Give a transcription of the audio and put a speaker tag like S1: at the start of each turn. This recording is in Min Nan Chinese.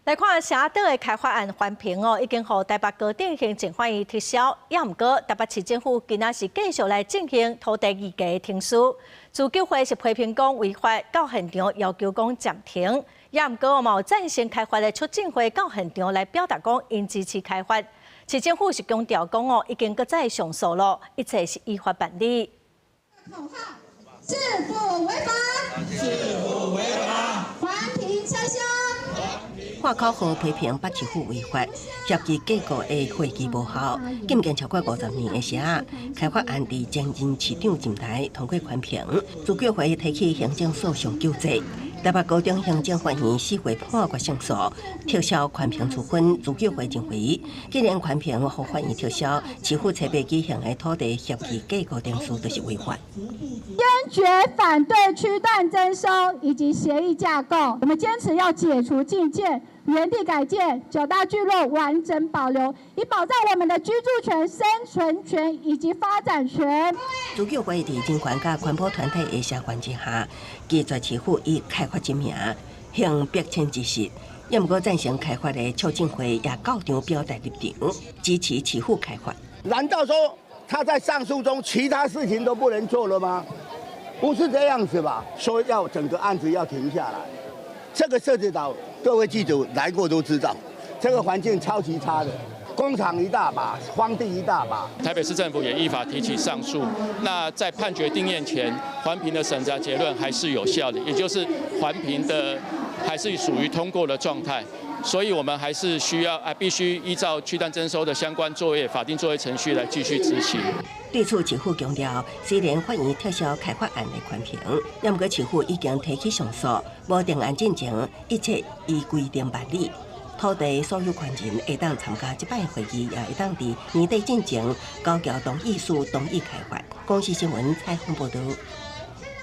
S1: 來看社島的開發案環評哦，已經予台北高等行政法院撤銷。也毋過台北市政府今仔是繼續來進行土地議價程序。自救會是批評講違法，到現場要求講暫停。也毋過嘛有贊成開發的促進會到現場來表達講𪜶支持開發。市政府是強調講哦，已經閣再上訴咯，一切是依法辦理。
S2: 口號：市府違法，
S3: 市府違法，
S2: 環評撤銷。
S4: 喊口號批評北市府違法，協議架構的會議無效，禁建超過50年的社仔，開發案佇前任市長任內通過環評，自救會提起行政訴訟救濟。台北高等行政法院4月判決勝訴，撤銷環評處分。自救會認為，既然環評予法院撤銷，市府初八舉行的土地協議架構程序就是違法。
S2: 堅決反對區段徵收以及協議架構，我們堅持要解除禁建、原地改建、九大聚落完整保留，以保障我們的居住權、生存權以及發展權。
S4: 自救會佇人權佮環保團體的聲援之下，拒絕市府以開發之名行逼遷之實。也毋過贊成開發的促進會也到場表達立場，支持市府開發。
S5: 難道說他在上訴中其他事情都不能做了嗎？不是這樣子吧？說要整個案子要停下來。這個社子島，各位記者來過都知道，這個環境超級差的，工廠一大把，荒地一大把。
S6: 台北市政府也依法提起上訴。那在判決定讞前，環評的審查結論還是有效的，也就是環評的還是屬於通過的狀態。所以我們還是需要啊，必須依照區段徵收的相關作業法定作業程序來繼續執行。
S4: 對此，市府強調，雖然法院撤銷開發案的環評，也毋過市府已經提起上訴，無定案進前，一切依規定辦理。土地所有權人會當參加這擺會議，也會當佇年底進前交繳同意書，同意開發。公視新聞採訪報導。